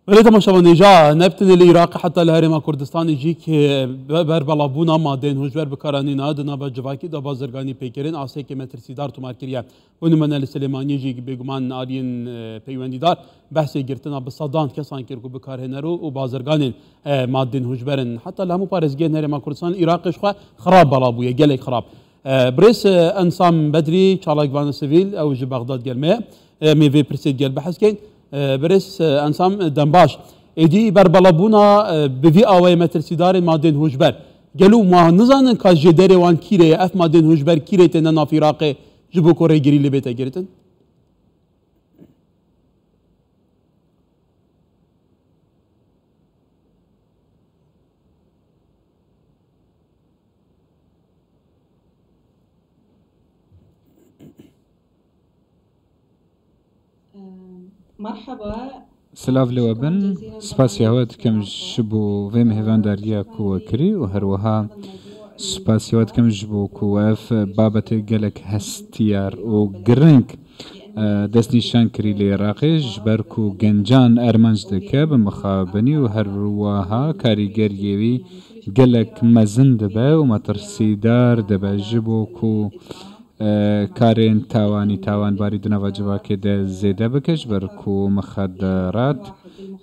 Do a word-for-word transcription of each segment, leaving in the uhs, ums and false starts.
Belê temaşevanê, ja ne bi tenê li Iraqê, heta li Herêma Kurdistanê jî ki be-, berbelavbûna madeyên hişber bi kar anîna di nava civakî de bazirganî pê kirin, asayekê metirsîdar tomar kiriye. Bo nimûne li Silêmaniyê jî bêguman aliyên, e, peywendîdar behsê girtina bi sedan kesan kir ku bikarhêner û, û bazirganên, e, madeyên hişber in. Heta li hemû parêzgehên Herêma Kurdistanê Iraqê ji xwe xirab belav bûye, gelek xirab. E, birêz, e, Ensam Bedrî, çalakvana sivîl, ew ji Bexdad gel me ye. E, em ê vê pirsê digel behs kein. E, birêz, e, Ensam, e, dembaş. Êdî berbelavbûna, e, bi vî awayê metirsîdarên madên hûşber. Gelo ma nizanin ka jêderê wan kîrê ye? Ev madên hûşber kîrê têne nav Iraqê ji bo ku rêgirî lê bête girtin? Merhaba. Silav li we bin. Spasiya we dikim ji bo vê mêvandariya ku we kirî û her wiha spasiya we dikim ji bo ku ev babetê gelek hestiyar û giring, e, destnîşan kirî li Iraqê, ji ber ku gencan armanc dike bi mixabinî û her wiha karîgeriyê wî gelek mezin dibe û metirsîdar dibe, ji bo ku, e, karên tawanî, tawanbarî di nava civakê de zêde bike, ji ber ku mixederat,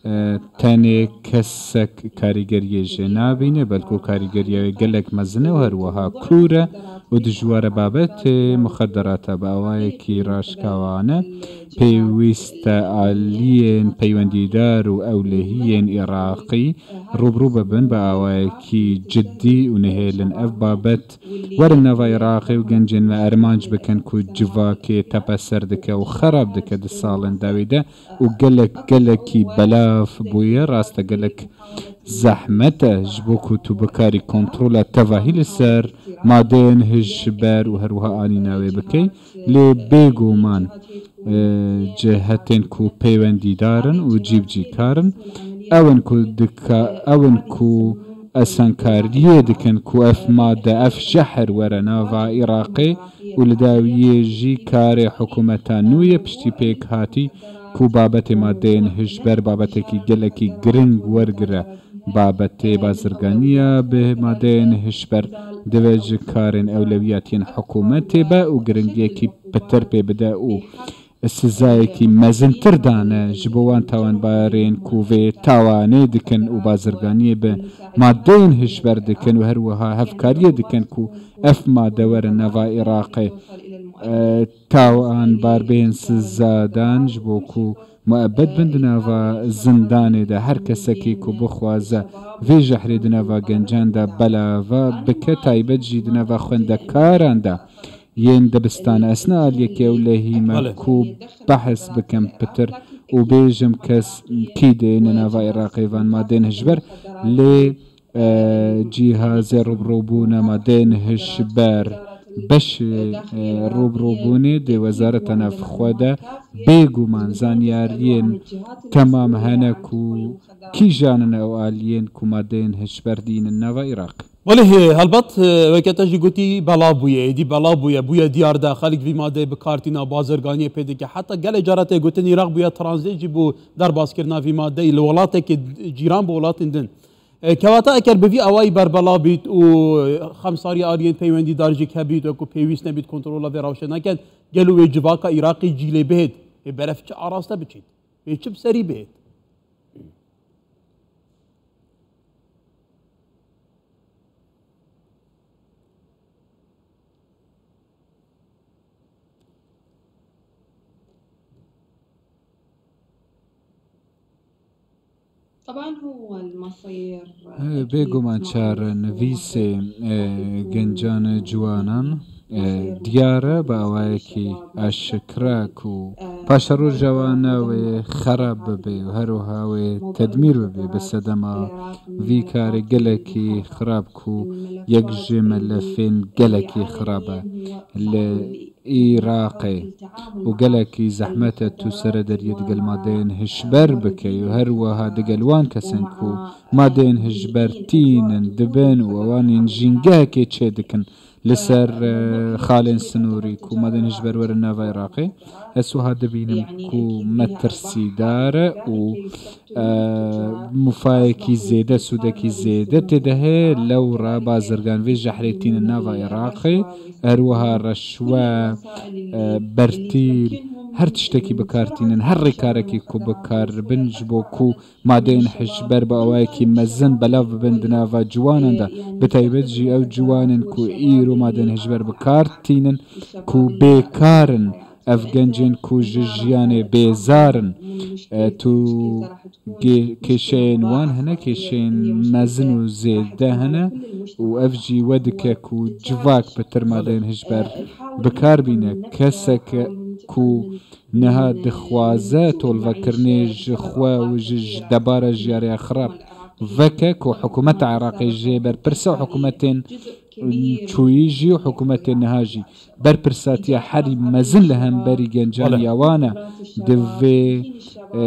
e, tenê kesek karîgeriyê jê nabîne, belku karîgeriya wê gelek mezin e û her wiha kûr e û dijwar e babetê mixederata bi awayekî raşkawane pêwîst e aliyên peywendîdar û ewlehiyên Iraqî rûbirû bibin bi awayekî ciddî û nihêlin ev babet werin nava Iraqê û gencên me armanc bikin ku civakê tepeser dike û xerab dike di salên dawî de û gelek, gelekî belav bûye. Rast e, gelek zehmet e ji bo ku tu bikarî kontrola tevahî li ser madeyên hişber û her wiha anîna wê bikey. Lê bêguman, e, cihetên ku peywendîdar in û cîbicîkar in, ew in ku dika-, ew in ku esankariyê dikin ku ev made, ev jehr were nava Iraqê û li dawiyê jî karê hikûmeta nû yê piştî pêkhatî ku babetê madeyên hişber babetekî gelekî giring wergire. Babetê bazirganiya bi madeyên hişber divê ji karên ewlewiyatiyên hikûmetê be û giringiyekî pitir pê bide û sizayekî mezintir dane ji bo wan tawanbarên ku vê tawanê dikin û bazirganiyê bi madeyên hişber dikin û her wiha hevkariyê dikin ku ev made werin nava Iraqê, e, tawanbar bên sizadan ji bo ku muebet bin di nava zindanê de. Her kesekî ku bixwaze vê jehrê di nava gencan de belava bike, taybet jî di nava xwendekaran de yên dibistan. Ez ne aliyekî ewlehî me Belê. ku behs bikim pitir û bêjim kes kî dêne nava Iraqê van madên hişber, lê, e, cîhazê rûbirûbûna madên hişber beşê, e, rûbirûbûnê di wezareta navxwe de bêguman zanyariyên temam hene ku kîjan in ew aliyên ku madeyên hişber dînin nava Iraqê. Belê, he, helbet, e, weke te jî gotî belav bûye, êdî belav bûye, bûye diyar de xelk vî madeyê bi kar tîna, bazirganiyê pê dike. Heta gelê cara tê gotin Iraq bûye tranzît jî bo derbaskirina vî madeyê li welatekê cîran bi welatên din. E, kewata eker bi vî awayî berbelav bît û, e, xemsariya aliyên peywendîdar jî kebît, wekû pêwîst nebît kontrola vê rewşê neket, gelo wê civaka Iraqê cî lê bihêt? Ê beref çi araste biçît? Ê çi bi serî bihêt? طبعا هو المصير. He, bêguman çarenivîsê, e, gencan ciwanan, e, diyar e bi awayekî aşikra ku paşeroja wan wê xerab bibe û her wiha wê tedmîr bibe. Bi sedema vî karê gelekî xirab ku yek ji melefên gelekî xirab e li Iraqê û gelekî zehmet e tu serederiyê digel madeyên hişber bikey û her wiha digel wan kesên ku madeyên hişber tînin dibin û wan yên jîngehekê çêdikin li ser e, xalên sinûrî ku madên hişber werin nava Iraqê. Ez wiha dibînim ku metirsîdar e û e, mufayekî zêde, sûdekî zêde tê de heye. Lewra bazirgan vê jehrê tînin nava Iraqê. Her wiha reşwe, e, bertîl, her tiştekî bi kar tînin, her rêkarekî ku bi kar bin ji bo ku madeyên hişber bi awayekî mezin belav bibin di nava ciwanan de, bi taybet jî ew ciwanên ku îro madeyên hişber bi kar tînin, ku bêkar in, ev gencên ku ji jiyanê bêzar in, e, tu gê-, kêşeyên wan hene, kêşeyên mezin û zêde hene û ev jî we dike ku civak pitir madeyên hişber bi kar bîne. Kesek ku niha dixwaze tolvekirinê ji xwe û ji, ji debara jiyarê xirab veke ku hikûmeta Iraqê jê berpirs e û hikûmetên çûyî jî û hikûmetên niha jî berpirsatiya herî mezin li hemberî gencan Bele. ya wan e. Divê, e,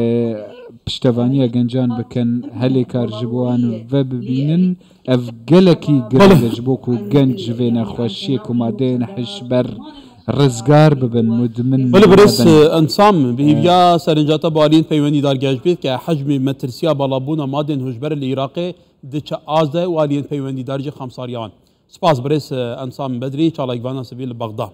piştevaniya gencan bikin, helê kar ji bo wan vebibînin. Ev gelekî girîng e Bele. ji bo ku genc ji vê nexweşiyê ku madeyên hişber rizgar bibin, mudmin Belê birêz nebin. e, Ensam, bi hêviya serinca te bi aliyên peywendîdar geş bêt ke hecmê metirsiya balabûna madên hişber li Iraqê diçe az de û aliyên peywendîdar jî xemsariya wan. Spas birêz e, Ensam Bedrî, çalakvana sivîl li Bexda.